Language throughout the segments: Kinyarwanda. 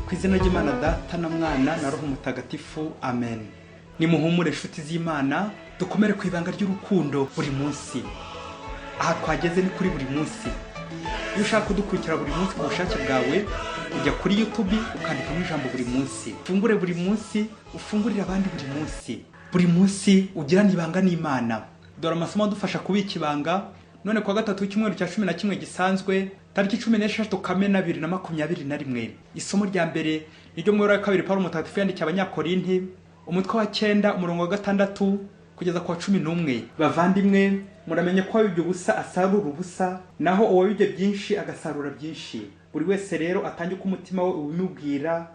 Ku izina ry'Imana Data na Mwana na Roho Mutagatifu, amen. Nimuhumure inshuti z'Imana, dukomere ku ibanga ry'urukundo buri munsi. Aha twageze ni kuri buri munsi. Iyo ushaka kudukurikira buri munsi ku bushake bwawe, ujya kuri YouTube ukandikamo ijambo buri munsi. Ufungure buri munsi, ufungurire abandi buri munsi. Buri munsi ugirane ibanga n'Imana. Dore amasomo adufasha kubika ibanga. None kuwa gatatu w'icyumweru cya 11 gisanzwe, tariki 16 Kamena 2021. Isomo rya mbere niryo mu wa kabiri Paulo Mutagatifu yandikiye Abanyakorinti, umutwe wa 9 umurongo wa 6 kugeza ku wa 11. Bavandimwe, muramenye ko uwabibye ubusa asarura ubusa, naho uwabibye byinshi agasarura byinshi. Buri wese rero atange uko umutima we ubimubwira,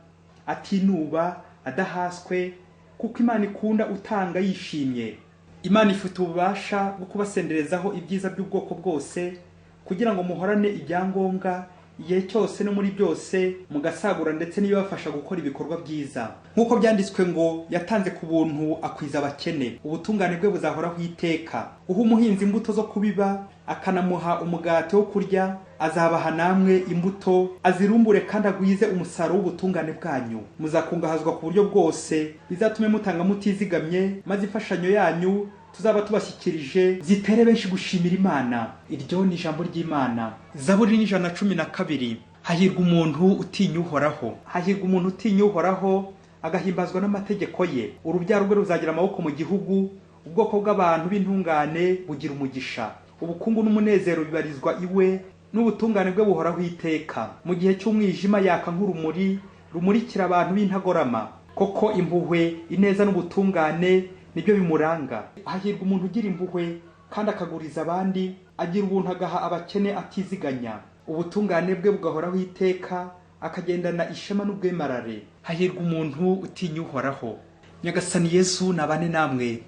atinuba, adahaswe, kuko Imana ikunda utanga yishimye. Imana ifite ububasha bwo kubasenderezaho ibyiza by'ubwoko bwose, kugira ngo muhorane ibyangombwa igihe cyose no muri byose, mugasagura ndetse n'ibibafasha gukora ibikorwa byiza. Nk'uko byanditswe ngo yatanze ku buntu akwiza abakene, ubutungane bwe buzahoraho iteka. Uha umuhinzi imbuto zo kubiba, akanamuha umugati wo kurya, azabaha namwe imbuto, azirumbure kandi agwize umusaruro w'ubutungane bwanyu. Muzakungahazwa ku buryo bwose, bizatume mutanga mutizigamye, maze imfashanyo yanyu tuzaba tubashyikirije zitere benshi gushimira Imana. Iryo ni ijambo ry'Imana. Zaburi ni 112. Hahirwa umuntu utinya Uhoraho. Hahirwa umuntu utinya Uhoraho, agahimbazwa n'amategeko ye. Urubyaro rwe ruzagira amaboko mu gihugu, ubwoko bw'abantu b'intungane bugira umugisha. Ubukungu n'umunezero bibarizwa iwe, n'ubutungane bwe buhoraho iteka. Mu gihe cy'umwijima yaka nk'urumuri rumurikira abantu b'intagorama. Koko impuhwe, ineza n'ubutungane nibyo bimuranga. Hahirwa umuntu ugira impuhwe kandi akaguriza abandi, agira ubuntu agaha abakene atiziganya. Ubutungane bwe bugahoraho iteka, akagendana ishema n'ubwemarare. Hahirwa umuntu utinya Uhoraho. Nyagasani Yesu nabane namwe.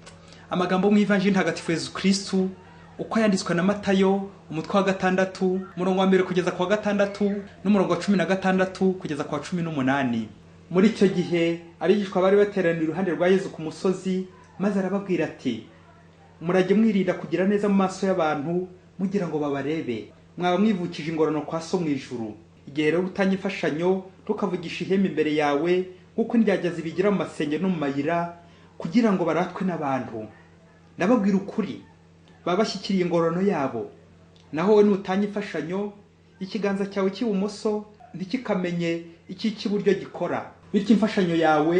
Amagambo mu Ivanjiri Ntagatifu Yesu Kristu uko yanditswe na Matayo, umutwe wa 6, umurongo wa 1 kugeza ku wa 6 n'umurongo wa 16 kugeza ku wa 18. Muri icyo gihe abigishwa bari bateraniye iruhande rwa Yesu ku musozi, maze arababwira ati: murajye mwirinda kugira neza mu maso y'abantu mugira ngo babarebe, mwaba mwivukije ingorano kwa so mu ijuru. Igihe rero utanga imfashanyo, ntukavugishe ihema imbere yawe nk'uko indyarya zibigira mu masengero no mu mayira, kugira ngo baratwe n'abantu. Ndababwira ukuri, baba bashyikiriye ingorano yabo. Naho wowe nutanga imfashanyo, ikiganza cyawe cy'ibumoso ntikikamenye icy'iburyo gikora, bityo imfashanyo yawe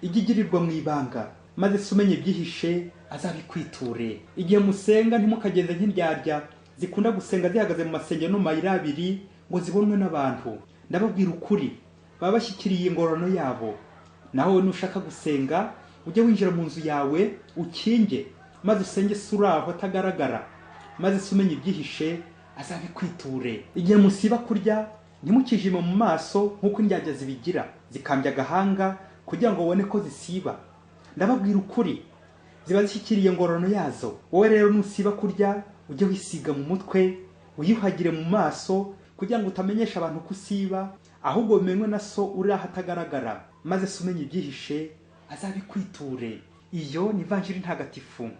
ijye igirirwa mu ibanga, maze se umenye ibyihishe azabikwiture. Igihe musenga ntimukagenze nk'indyarya zikunda gusenga zihagaze mu masengero no mu mayira abiri ngo zibonwe n'abantu. Ndababwira ukuri, baba bashyikiriye ingorano yabo. Naho wowe nushaka gusenga, ujye winjira mu nzu yawe ukinge, maze usenge se uri aho atagaragara, maze se umenye ibyihishe azabikwiture. Igihe musiba kurya, ntimukijime mu maso nk'uko indyarya zibigira, zikambya agahanga kugira ngo babone ko zisiba. Ndababwira ukuri, ziba zishyikiriye ingorano yazo. Wowe rero nusiba kurya, ujye wisiga mu mutwe, wiyuhagire mu maso, kugira ngo utamenyesha abantu ko usiba, ahubwo bimenywe na so uri aho atagaragara, maze se umenye ibyihishe azabikwiture. Iyo ni Ivanjiri Ntagatifu.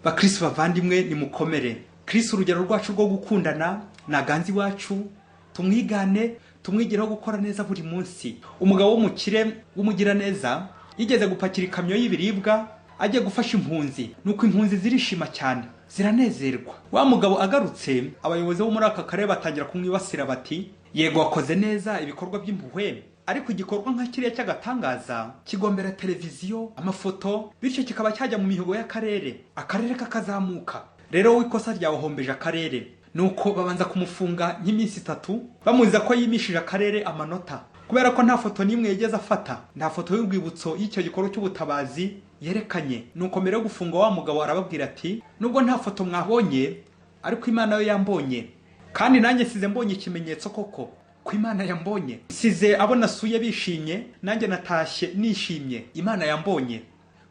Bakristo bavandimwe, nimukomere. Kristo urugero rwacu rwo gukundana naganze iwacu, tumwigane, tumwigireho gukora neza buri munsi. Umugabo w'umukire w'umugiraneza yigeze gupakira ikamyo y'ibiribwa agiye gufasha impunzi. Nuko impunzi zirishima cyane, ziranezerwa. Wa mugabo agarutse, abayobozi bo muri aka karere batangira kumwibasira bati: yego wakoze neza ibikorwa by'impuhwe, ariko igikorwa nka kiriya cy'agatangaza kigombera televiziyo, amafoto, bityo kikaba cyajya mu mihigo y'akarere, akarere kakazamuka. Rero wowe ikosa ryawe wahombeje akarere. Nuko babanza kumufunga nk'iminsi 3, bamuziza ko yimishije akarere amanota, kubera ko nta foto n'imwe yigeze afata, nta foto y'urwibutso y'icyo gikorwa cy'ubutabazi yerekanye. Nuko mbere yo gufunga wa mugabo arababwira ati: nubwo nta foto mwabonye, ariko Imana yo yambonye, kandi nanjye nsize mbonye ikimenyetso koko ko Imana yambonye. Nsize abo nasuye bishimye, nanjye natashye nishimye. Imana yambonye.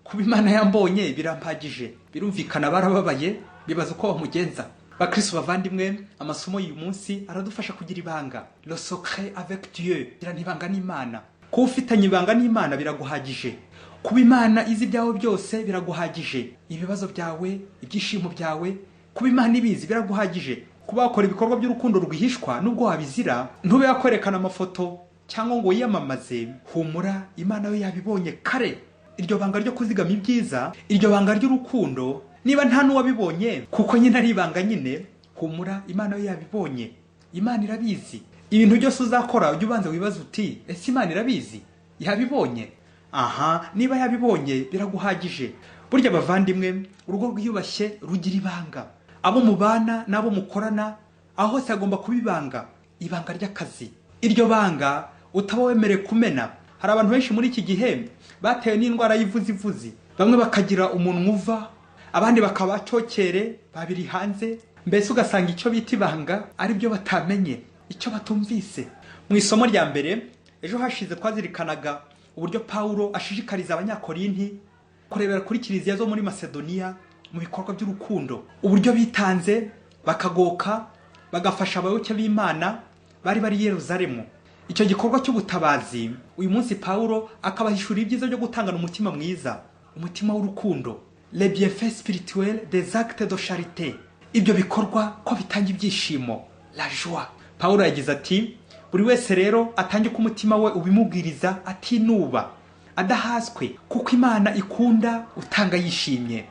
Kuba Imana yambonye birampagije. Birumvikana barababaye, bibaza uko bamugenza. Bakristo bavandimwe, amasomo y'uyu munsi aradufasha kugira ibanga. Le secret avec Dieu, girana ibanga n'Imana. Kuba ufitanye ibanga n'Imana biraguhagije. Kuba Imana izi ibyawe byose biraguhagije. Ibibazo byawe, ibyishimo byawe, kuba Imana ibizi biraguhagije. Kuba wakora ibikorwa by'urukundo rwihishwa nubwo wabizira, ntube wakwerekana amafoto cyangwa ngo wiyamamaze, humura, Imana yo yabibonye kare. Iryo banga ryo kuzigama ibyiza, iryo banga ry'urukundo, niba nta n'uwabibonye kuko nyine ari ibanga nyine, humura, Imana yo yabibonye. Imana irabizi. Ibintu byose uzakora ujye ubanza wibaza uti ese Imana irabizi? Yabibonye? Aha, niba yabibonye biraguhagije. Burya bavandimwe, urugo rwiyubashye rugira ibanga. Abo mubana n'abo mukorana, aho hose hagomba kuba ibanga, ibanga ry'akazi. Iryo banga utaba wemerewe kumena. Hari abantu benshi muri iki gihe batewe n'indwara y'ivuzivuzi, bamwe bakagira umunwa uva, abandi bakaba cyokere babiri hanze, mbese ugasanga icyo bita ibanga ari byo batamenye, icyo batumvise. Mu isomo rya mbere ejo hashize twazirikanaga uburyo Pawulo ashishikariza Abanyakorinti kurebera kuri kiliziya zo muri Masedoniya mu bikorwa by'urukundo, uburyo bitanze bakagoka bagafasha abayoboke b'Imana bari bari i Yerusalemu. Icyo gikorwa cy'ubutabazi uyu munsi Pawulo akabahishura ibyiza byo gutangana umutima mwiza, umutima w'urukundo, les bienfaits spirituels des actes de charité. Ibyo bikorwa ko bitanga ibyishimo, la joie. Pawulo yagize ati buri wese rero atange ko umutima we ubimubwiriza atinuba, adahaswe, kuko Imana ikunda utanga yishimye.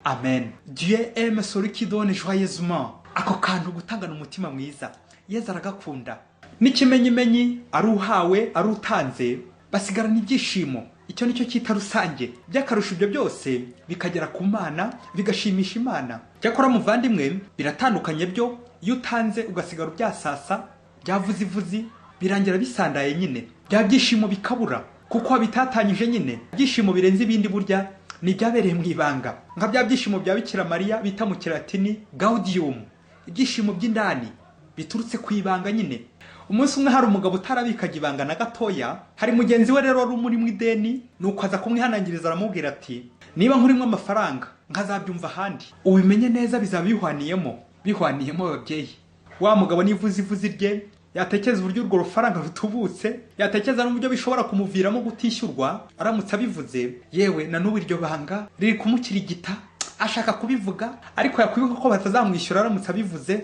Amen. Dieu aime celui qui donne joyeusement. Ako kantu gutangana umutima mwiza, Yezu aragakunda. N'ikimenyimenyi ari uhawe ari utanze basigarana ibyishimo. Icyo nicyo cyita rusange. By'akarusho ibyo byose bikagera ku Mana, bigashimisha Imana. Cyakora muvandimwe, biratandukanye byo iyo utanze ugasigara ubyasasa, byavuzivuzi, birangira bisandaye nyine, bya byishimo bikabura kuko wabitatanyije nyine. Ibyishimo birenze ibindi burya ni ibyabereye mu ibanga, nka bya byishimo bya Bikira Mariya bita mu Kilatini gaudium, ibyishimo by'indani biturutse ku ibanga nyine. Umunsi umwe hari umugabo utarabikaga ibanga na gatoya, hari mugenzi we rero wari umuri mu ideni, nuko aza kumwihanangiriza aramubwira ati niba nkurimo amafaranga nkazabyumva ahandi, ubimenye neza bizaba bihwaniyemo. Bihwaniyemo ababyeyi. Wa mugabo n'ivuzivuzi rye yatekereza uburyo urwo rufaranga rutubutse, yatekereza n'uburyo bishobora kumuviramo gutishyurwa aramutse abivuze, yewe na n'ubu iryo banga riri kumukirigita, ashaka kubivuga ariko yakwibuka ko batazamwishyura aramutse abivuze,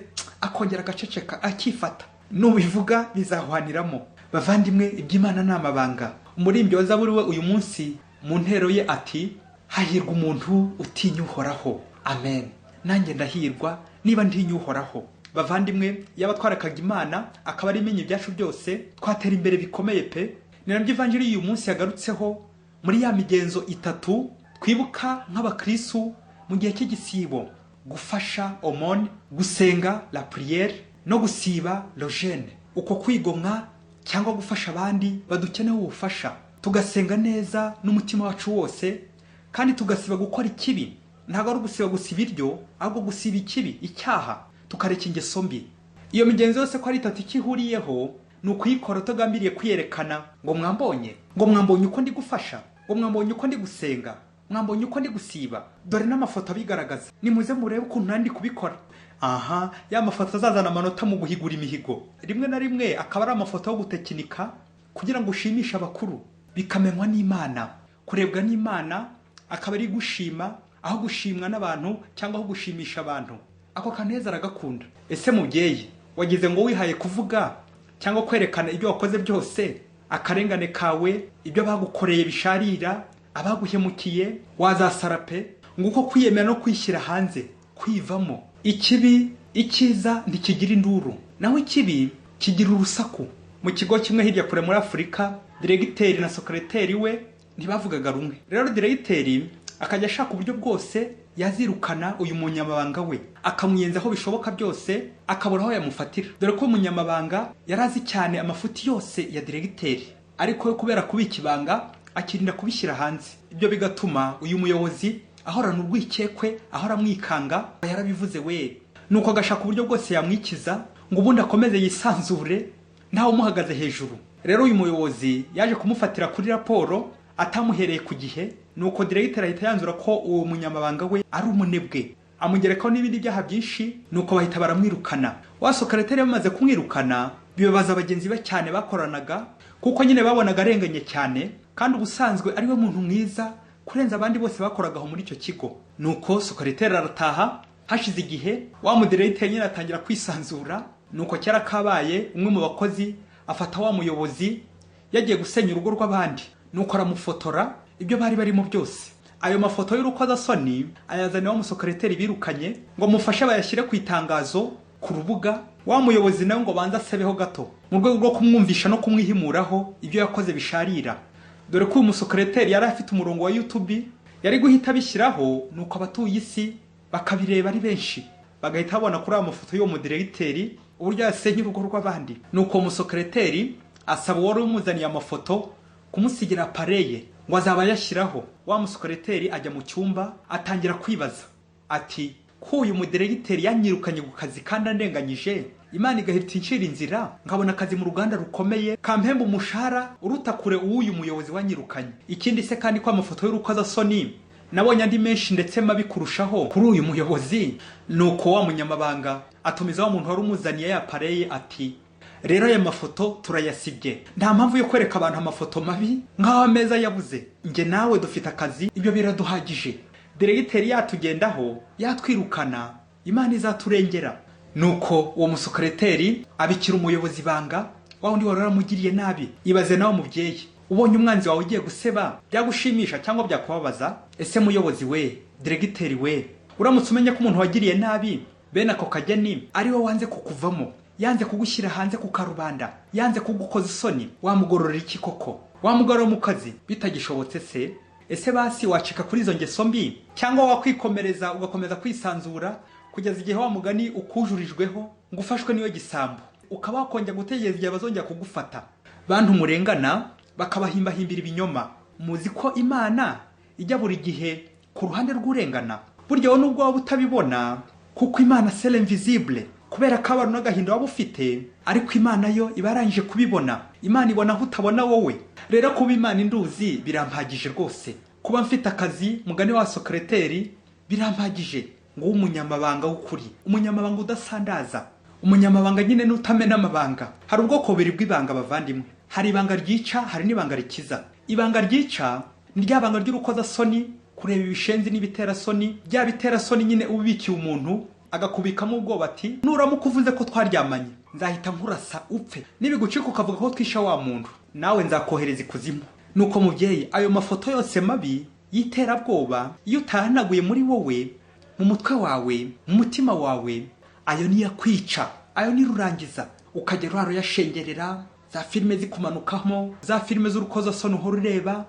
akongera agaceceka akifata. Nubivuga bizahwaniramo. Bavandimwe, iby'Imana ni amabanga. Umurimbyi wa Zaburi we uyu munsi mu ntero ye ati hahirwa umuntu utinya Uhoraho. Amen. Nanjye ndahirwa niba ntinya Uhoraho. Bavandimwe, yaba twarekaga Imana akaba ari imenye ibyacu byose, twatera imbere bikomeye pe. Ni nabyo Ivanjiri y'uyu munsi yagarutseho muri ya migenzo itatu twibuka nk'abakristu mu gihe cy'igisibo: gufasha aumône, gusenga la prière, no gusiba le jeûne. Uko kwigomwa cyangwa gufasha abandi badukeneho ubufasha, tugasenga neza n'umutima wacu wose, kandi tugasiba gukora ikibi. Ntabwo ari ugusiba gusa ibiryo, ahubwo gusiba ikibi, icyaha, tukareka ingeso mbi. Iyo migenzo yose ko ari itatu ikihuriyeho ni ukuyikora utagambiriye kwiyerekana ngo mwambonye, ngo mwambonye uko ndi gufasha, ngo mwambonye uko ndi gusenga, mwambonye uko ndi gusiba, dore n'amafoto abigaragaza, nimuze murebe ukuntu nandi kubikora. Aha, ya mafoto azazana amanota mu guhigura imihigo, rimwe na rimwe akaba ari amafoto yo gutekinika kugira ngo ushimishe abakuru, bikamenywa n'Imana, kurebwa n'Imana, akaba ari gushima aho gushimwa n'abantu cyangwa aho gushimisha abantu. Ako kaneza aragakunda. Ese mubyeyi, wagize ngo wihaye kuvuga cyangwa kwerekana ibyo wakoze byose, akarengane kawe, ibyo bagukoreye bisharira, abaguhemukiye, wazasara pe? Nguko kwiyemera no kwishyira hanze, kwivamo. Ikibi, icyiza ntikigira induru, naho ikibi kigira urusaku. Mu kigo kimwe hirya kure muri Afurika, diregiteri na sokereteri we ntibavugaga rumwe. Rero diregiteri akajya ashaka uburyo bwose yazirukana uyu munyamabanga we, akamwiyenza aho bishoboka byose, akabura aho yamufatira. Dore ko umunyamabanga yarazi cyane amafuti yose ya diregiteri, ariko we kubera kubika ibanga akirinda kubishyira hanze. Ibyo bigatuma uyu muyobozi ahorana urwikekwe, ahora amwikanga, yarabivuze we. Nuko agashaka uburyo bwose yamwikiza ngo ubundi akomeze yisanzure ntawe umuhagaze hejuru. Rero uyu muyobozi yaje kumufatira kuri raporo atamuhereye ku gihe, nuko diregiteri ahita yanzura ko uwo munyamabanga we ari umunebwe, amugerekaho n'ibindi byaha byinshi, nuko bahita baramwirukana. Wa sokereteri bamaze kumwirukana, bibabaza bagenzi be cyane bakoranaga, kuko nyine babonaga arenganye cyane, kandi ubusanzwe ari we muntu mwiza kurenza abandi bose bakoraga aho muri icyo kigo. Nuko sokereteri arataha. Hashize igihe wa mudiregiteri nyine atangira kwisanzura, nuko kera kabaye umwe mu bakozi afata wa muyobozi Yagiye gusenya urugo rw'abandi, nuko aramufotora ibyo bari barimo byose. Ayo mafoto y'urukozasoni ayazanira wa musokereteri birukanye ngo mufashe bayashyire ku itangazo ku rubuga. Wa muyobozi nawe ngo banze asebeho gato mu rwego rwo kumwumvisha no kumwihimuraho ibyo yakoze bisharira. Dore ko uyu musokereteri yari afite umurongo wa YouTube, yari guhita abishyiraho, nuko abatuye isi bakabireba ari benshi, bagahita babona kuri ayo mafoto y'uwo mudiregiteri uburyo yasenye urugo rw'abandi. Nuko uwo musokereteri asaba uwari umuzaniye amafoto kumusigira apareye ngo azaba ayashyiraho. Wa musokereteri ajya mu cyumba atangira kwibaza ati: ko uyu mudiregiteri yanyirukanye ku kazi kandi andenganyije, Imana igahita incira inzira nkabona akazi mu ruganda rukomeye kampemba umushahara uruta kure uw'uyu muyobozi wanyirukanye. Ikindi se kandi ko amafoto y'urukozasoni nabonye andi menshi ndetse mabi kurushaho kuri uyu muyobozi. Nuko wa munyamabanga atumiza wa muntu wari umuzaniye ya pareye ati: rero aya mafoto turayasibye, nta mpamvu yo kwereka abantu amafoto mabi nk'aho ameza yabuze. Njye nawe dufite akazi, ibyo biraduhagije. Diregiteri yatugendaho yatwirukana, Imana izaturengera. Nuko uwo musokereteri abikira umuyobozi ibanga, wa wundi wari waramugiriye nabi. Ibaze nawe mubyeyi, ubonye umwanzi wawe ugiye guseba, byagushimisha cyangwa byakubabaza? Ese muyobozi we, diregiteri we, uramutse umenye ko umuntu wagiriye nabi bene ako kageni ari we wanze kukuvamo, yanze kugushyira hanze ku karubanda, yanze kugukoza isoni, wamugororera iki koko? Wamugorora mu kazi bitagishobotse se? Ese basi wacika kuri izo ngeso mbi, cyangwa wakwikomereza ugakomeza kwisanzura kugeza igihe wa mugani ukujurijweho ngo ufashwe n'iyo gisambo, ukaba wakongera gutegereza igihe bazongera kugufata? Bantu murengana bakabahimbahimbira ibinyoma, muzi ko Imana ijya buri gihe ku ruhande rw'urengana. Burya wowe nubwo waba utabibona, kuko Imana c'est l'invisible, kubera ko abantu n'agahinda waba ufite, ariko Imana yo iba yarangije kubibona. Imana ibona aho utabona wowe. Rero kuba Imana induzi birampagije rwose. Kuba mfite akazi mugani wa sokereteri birampagije. Ngo umunyamabanga w'ukuri, umunyamabanga udasandaza, umunyamabanga nyine n'utamena amabanga. Hari ubwoko bubiri bw'ibanga bavandimwe, hari ibanga ryica, hari n'ibanga rikiza. Ibanga ryica ni rya banga ry'urukozasoni, kureba ibishenzi n'ibiterasoni, bya biterasoni nyine ubikiye umuntu agakubikamo ubwoba ati: nuramuka uvuze ko twaryamanye nzahita nkurasa upfe, nibigucika ukavuga ko twisha wa muntu nawe nzakohereza ikuzimu. Nuko mubyeyi, ayo mafoto yose mabi y'iterabwoba iyo utahanaguye muri wowe, mu mutwe wawe, mu mutima wawe, ayo niyo akwica, ayo ni rurangiza. Ukajya urara uyashengerera, za filime zikumanukamo, za filime z'urukozasoni uhora ureba,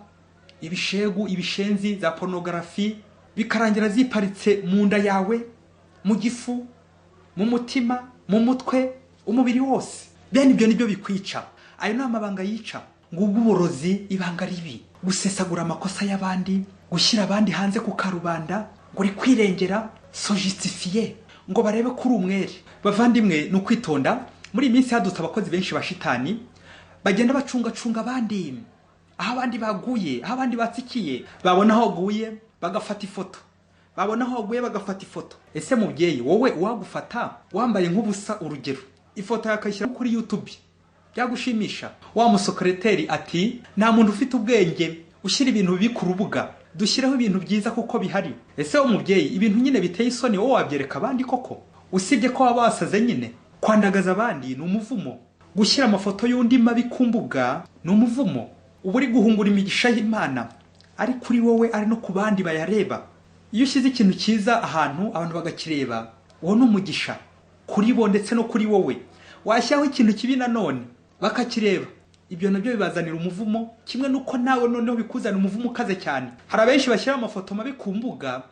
ibishegu, ibishenzi, za porunogarafi, bikarangira ziparitse mu nda yawe, mu gifu, mu mutima, mu mutwe, umubiri wose. Bene ibyo nibyo bikwica. Ayo ni amabanga yica. Ngubwo uburozi, ibanga ribi, gusesagura amakosa y'abandi, gushyira abandi hanze ku karubanda ngo uri kwirengera, sojisitifiye, ngo barebe ko uri umwere. Bavandimwe, ni ukwitonda. Muri iyi minsi hadutse abakozi benshi ba shitani bagenda bacungacunga abandi, aho abandi baguye, aho abandi batsikiye, babona aho waguye bagafata ifoto, babona aho waguye bagafata ifoto. Ese mubyeyi, wowe uwagufata wambaye nk'ubusa, urugero ifoto yakayishyira kuri YouTube, byagushimisha? Wa musokereteri ati: nta muntu ufite ubwenge ushyira ibintu bibi ku rubuga, dushyireho ibintu byiza kuko bihari. Ese wowe mubyeyi, ibintu nyine biteye isoni wowe wabyereka abandi koko? Usibye ko waba wasaze nyine. Kwandagaza abandi ni umuvumo, gushyira amafoto y'undi mabi ku mbuga ni umuvumo. Uba uri guhungura imigisha y'Imana, ari kuri wowe ari no ku bandi bayareba. Iyo ushyize ikintu cyiza ahantu abantu bagakireba, uwo ni umugisha kuri bo ndetse no kuri wowe. Washyiraho ikintu kibi nanone bakakireba, ibyo nabyo bibazanira umuvumo, kimwe nuko nawe noneho bikuzanira umuvumo ukaze cyane. Hari abenshi bashyira amafoto mabi ku mbuga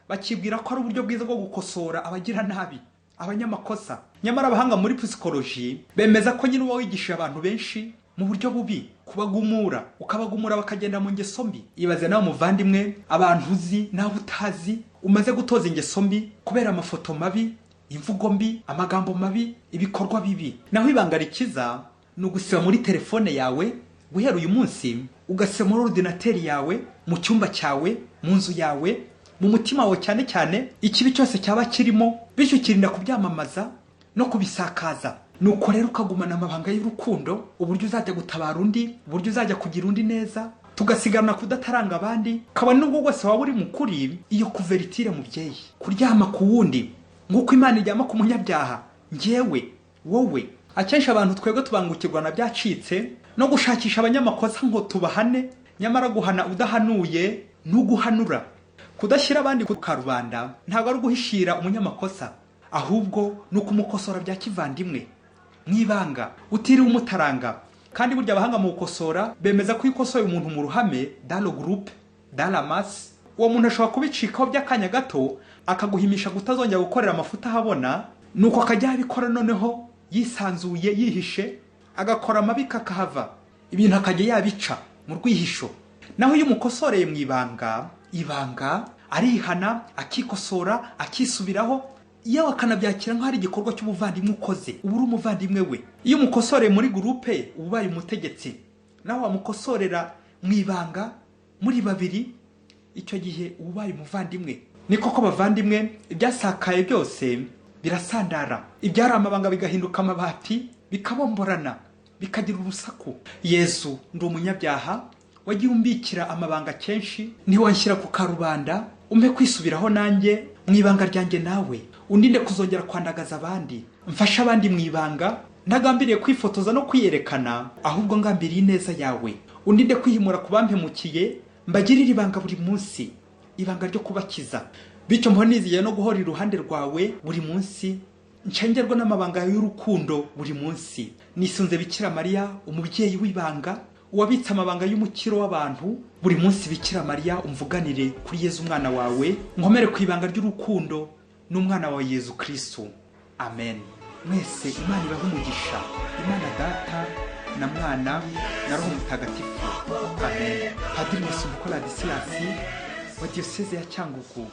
bakibwira ko ari uburyo bwiza bwo gukosora abagira nabi, abanyamakosa. Nyamara abahanga muri psychology bemeza ko nyine uba wigishije abantu benshi mu buryo bubi, kubagumura, ukabagumura bakagenda mu ngeso mbi. Ibaze nawe muvandimwe, abantu uzi nawe utazi umaze gutoza ingeso mbi kubera amafoto mabi, imvugo mbi, amagambo mabi, ibikorwa bibi. Naho ibanga rikiza ni ugusiba muri telefone yawe guhera uyu munsi, ugasiba muri ordinateri yawe, mu cyumba cyawe, mu nzu yawe, mu mutima wawe, cyane cyane ikibi cyose cyaba kirimo, bityo ukirinda kubyamamaza no kubisakaza. Nuko rero ukagumana amabanga y'urukundo, uburyo uzajya gutabara undi, uburyo uzajya kugira undi neza, tugasigarana kudataranga abandi, kabone nubwo bwose waba uri mukuri. Iyo kuveritire mubyeyi, kuryama ku wundi nk'uko Imana iryama ku munyabyaha, njyewe, wowe. Akenshi abantu twebwe tubangukirwa na byacitse, no gushakisha abanyamakosa ngo tubahane. Nyamara guhana udahanuye n'uguhanura. Kudashyira abandi ku karubanda ntabwo ari uguhishira umunyamakosa, ahubwo ni ukumukosora bya kivandimwe mu ibanga, utiriwe umutaranga. Kandi burya abahanga mu gukosora bemeza ko iyo ukosoye umuntu mu ruhame, dans le groupe, dans la masse, uwo muntu ashobora kubicikaho by'akanya gato, akaguhimisha kutazongera gukorera amafuti ahabona, nuko akajya abikora noneho yisanzuye, yihishe, agakora amabi kakahava, ibintu akajya yabica mu rwihisho. Naho iyo umukosoreye mu ibanga, ibanga arihana, akikosora, akisubiraho, yewe akanabyakira nk'aho ari igikorwa cy'ubuvandimwe ukoze, uba uri umuvandimwe we. Iyo umukosoreye muri groupe uba ubaye umutegetsi, naho wamukosorera mu ibanga muri babiri, icyo gihe uba ubaye umuvandimwe. Ni koko bavandimwe, ibyasakaye byose birasandara, ibyari amabanga bigahinduka amabati, bikabomborana, bikagira urusaku. Yezu, ndi umunyabyaha, wagiye umbikira amabanga kenshi, ntiwanshyira ku karubanda, umpe kwisubiraho nanjye mu ibanga ryanjye nawe, undinde kuzongera kwandagaza abandi, mfashe abandi mu ibanga, ntagambiriye kwifotoza no kwiyerekana, ahubwo ngambiriye ineza yawe. Undinde kwihimura ku bampemukiye, mbagirire ibanga buri munsi, ibanga ryo kubakiza. Bityo mpore nizigiye no guhora iruhande rwawe buri munsi, nshengerwa n'amabanga y'urukundo buri munsi. Nisunze Bikira Mariya, umubyeyi w'ibanga, uwabitse amabanga y'umukiro w'abantu. Buri munsi Bikira Mariya umvuganire kuri Yezu umwana wawe, nkomere ku ibanga ry'urukundo n'umwana wawe Yezu Kristu. Amen. Mwese Imana ibahe umugisha. Imana Data na Mwana na Roho Mutagatifu. Amen. Padiri Masumbuko Ladislas wa Diyoseze ya Cyangugu.